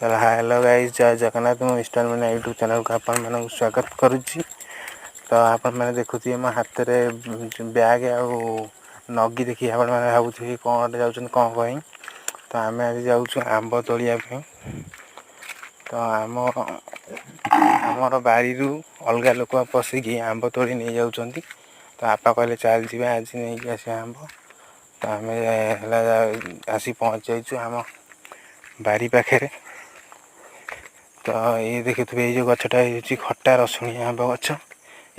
Hello guys, ଜୟ ଜଗନ୍ନାଥ। ମୁଁ mister Meena YouTube ଚ୍ୟାନେଲକୁ ଆପଣମାନଙ୍କୁ ସ୍ୱାଗତ କରୁଛି। ତ ଆପଣମାନେ ଦେଖୁଥିବେ, ମୋ ହାତରେ ବ୍ୟାଗ୍ ଆଉ ନଗି ଦେଖି ଆପଣମାନେ ଭାବୁଥିବେ କ'ଣ ଗୋଟେ ଯାଉଛନ୍ତି, କ'ଣ ପାଇଁ। ତ ଆମେ ଆଜି ଯାଉଛୁ ଆମ୍ବ ତୋଳିବା ପାଇଁ। ତ ଆମର ବାରିରୁ ଅଲଗା ଲୋକ ପଶିକି ଆମ୍ବ ତୋଳି ନେଇଯାଉଛନ୍ତି। ତ ବାପା କହିଲେ, ଚାଲ ଯିବା, ଆଜି ନେଇକି ଆସିବା ଆମ୍ବ। ତ ଆମେ ହେଲା ଆସି ପହଞ୍ଚି ଯାଇଛୁ ଆମ ବାରି ପାଖରେ। ତ ଏଇ ଦେଖୁଥିବେ, ଏଇ ଯେଉଁ ଗଛଟା ହେଉଛି ଖଟା ରସୁଣିଆ ଆମ୍ବ ଗଛ।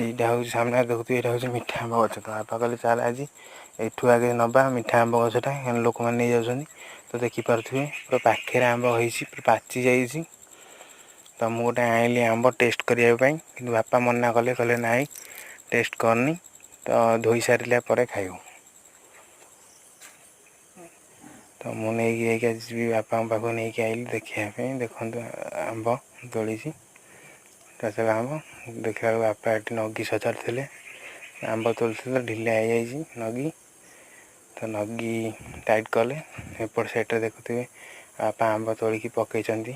ଏଇଟା ହେଉଛି ସାମ୍ନାରେ ଦେଖୁଥିବେ, ଏଇଟା ହେଉଛି ମିଠା ଆମ୍ବ ଗଛ। ତ ବାପା କହିଲେ, ଚାଲ ଆଜି ଏଠୁ ଆଗେ ନେବା ମିଠା ଆମ୍ବ ଗଛଟା, କାରଣ ଲୋକମାନେ ନେଇଯାଉଛନ୍ତି। ତ ଦେଖିପାରୁଥିବେ, ପୁରା ପାଖରେ ଆମ୍ବ ହେଇଛି, ପୁରା ପାଚି ଯାଇଛି। ତ ମୁଁ ଗୋଟେ ଆଣିଲି ଆମ୍ବ ଟେଷ୍ଟ କରିବା ପାଇଁ, କିନ୍ତୁ ବାପା ମନା କଲେ। କହିଲେ, ନାଇଁ, ଟେଷ୍ଟ କରନି, ତ ଧୋଇ ସାରିଲା ପରେ ଖାଇବୁ। ତ ମୁଁ ନେଇକି ଯାଇକି ଆଜି ଯିବି ବାପାଙ୍କ ପାଖକୁ, ନେଇକି ଆଇଲି ଦେଖିବା ପାଇଁ। ଦେଖନ୍ତୁ, ଆମ୍ବ ତୋଳିଛି ପାଚିଲା ଆମ୍ବ। ଦେଖିଲା ବେଳକୁ ବାପା ଏଠି ନଗି ସଜାଡ଼ୁଥିଲେ। ଆମ୍ବ ତୋଳୁଥିଲେ, ଢିଲା ହେଇଯାଇଛି ନଗି, ତ ନଗି ଟାଇଟ୍ କଲେ। ଏପଟ ସାଇଡ଼୍ରେ ଦେଖୁଥିବେ, ବାପା ଆମ୍ବ ତୋଳିକି ପକେଇଛନ୍ତି।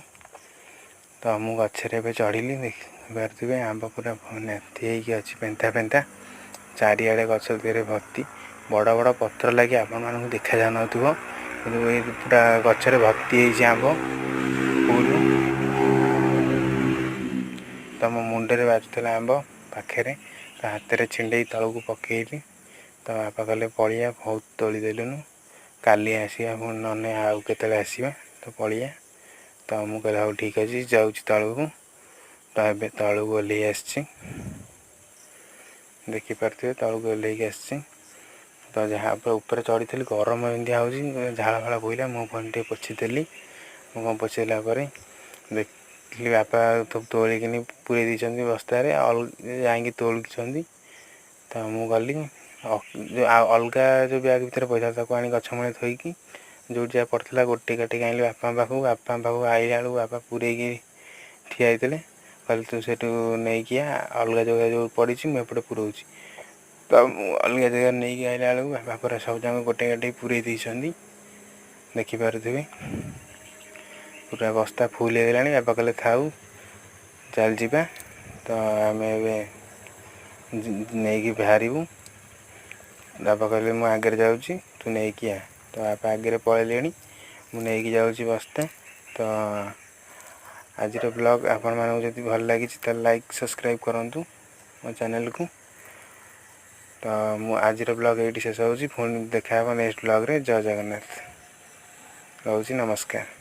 ତ ମୁଁ ଗଛରେ ଏବେ ଚଢ଼ିଲି। ଦେଖିପାରୁଥିବେ, ଆମ୍ବ ପୁରା ନେତି ହେଇକି ଅଛି, ପେନ୍ଥା ପେନ୍ଥା ଚାରିଆଡ଼େ ଗଛ ଦେହରେ ଭର୍ତ୍ତି। ବଡ଼ ବଡ଼ ପତ୍ର ଲାଗି ଆପଣମାନଙ୍କୁ ଦେଖାଯାଉନଥିବ, କିନ୍ତୁ ଏଇ ପୁରା ଗଛରେ ଭର୍ତ୍ତି ହେଇଛି ଆମ୍ବ ଫୁଲ୍। ତ ମୋ ମୁଣ୍ଡରେ ବାଜୁଥିଲା ଆମ୍ବ ପାଖରେ, ତ ହାତରେ ଛିଣ୍ଡେଇ ତଳକୁ ପକେଇଲି। ତ ବାପା କହିଲେ, ପଳିଆ, ବହୁତ ତୋଳି ଦେଲୁନୁ, କାଲି ଆସିବା ପୁଣି, ନହେଲେ ଆଉ କେତେବେଳେ ଆସିବା, ତ ପଳିଆ। ତ ମୁଁ କହିଲି, ହଉ ଠିକ୍ ଅଛି, ଯାଉଛି ତଳକୁ। ତ ଏବେ ତଳକୁ ଓହ୍ଲେଇ ଆସିଛି। ଦେଖିପାରୁଥିବେ, ତଳକୁ ଓହ୍ଲେଇକି ଆସିଛି। ତ ଯାହା ଉପରେ ଚଢ଼ିଥିଲି, ଗରମ ଏମିତି ହେଉଛି, ଝାଳ ଫାଳ ବୋହିଲା। ମୁଁ ପୁଣି ଟିକେ ପୋଛିଦେଲି। ମୁଁ କଣ ପୋଛିଦେଲା ପରେ ଦେଖିଲି, ବାପା ସବୁ ତୋଳିକିନି ପୁରେଇ ଦେଇଛନ୍ତି ବସ୍ତାରେ, ଯାଇକି ତୋଳୁଛନ୍ତି। ତ ମୁଁ ଗଲି, ଆଉ ଅଲଗା ଯେଉଁ ବ୍ୟାଗ୍ ଭିତରେ ପଇସା, ତାକୁ ଆଣି ଗଛ ମୂଳେ ଥୋଇକି, ଯେଉଁଠି ଯାହା ପଡ଼ିଥିଲା ଗୋଟେଇ କାଟିକି ଆଣିଲି ବାପାଙ୍କ ପାଖକୁ। ବାପାଙ୍କ ପାଖକୁ ଆଇଲା ବେଳକୁ ବାପା ପୁରେଇକି ଠିଆ ହେଇଥିଲେ। କହିଲେ, ତୁ ସେଠୁ ନେଇକି ଆ ଅଲଗା ଜାଗା ଯେଉଁ ପଡ଼ିଛି, ମୁଁ ଏପଟେ ପୁରଉଛି। ତ ମୁଁ ଅଲଗା ଜାଗାରେ ନେଇକି ଆଇଲା ବେଳକୁ ବାପା ପୁରା ସବୁ ଯାକ ଗୋଟେଇ ଗାଟେଇ ପୁରେଇ ଦେଇଛନ୍ତି। ଦେଖିପାରୁଥିବେ, ପୁରା ବସ୍ତା ଫୁଲ୍ ହେଇଗଲାଣି। ବାପା କହିଲେ, ଥାଉ, ଚାଲ ଯିବା। ତ ଆମେ ଏବେ ନେଇକି ବାହାରିବୁ। ବାପା କହିଲେ, ମୁଁ ଆଗରେ ଯାଉଛି, ତୁ ନେଇକି ଆ। ତ ବାପା ଆଗରେ ପଳେଇଲେଣି, ମୁଁ ନେଇକି ଯାଉଛି ବସ୍ତା। ତ ଆଜିର ବ୍ଲଗ୍ ଆପଣମାନଙ୍କୁ ଯଦି ଭଲ ଲାଗିଛି, ତାହେଲେ ଲାଇକ୍, ସବସ୍କ୍ରାଇବ୍ କରନ୍ତୁ ମୋ ଚ୍ୟାନେଲକୁ। ତ ମୁଁ ଆଜିର ବ୍ଲଗ୍ ଏଇଠି ଶେଷ ହେଉଛି। ପୁଣି ଦେଖା ହେବ ନେକ୍ସଟ ବ୍ଲଗ୍ରେ। ଜୟ ଜଗନ୍ନାଥ, ରହୁଛି, ନମସ୍କାର।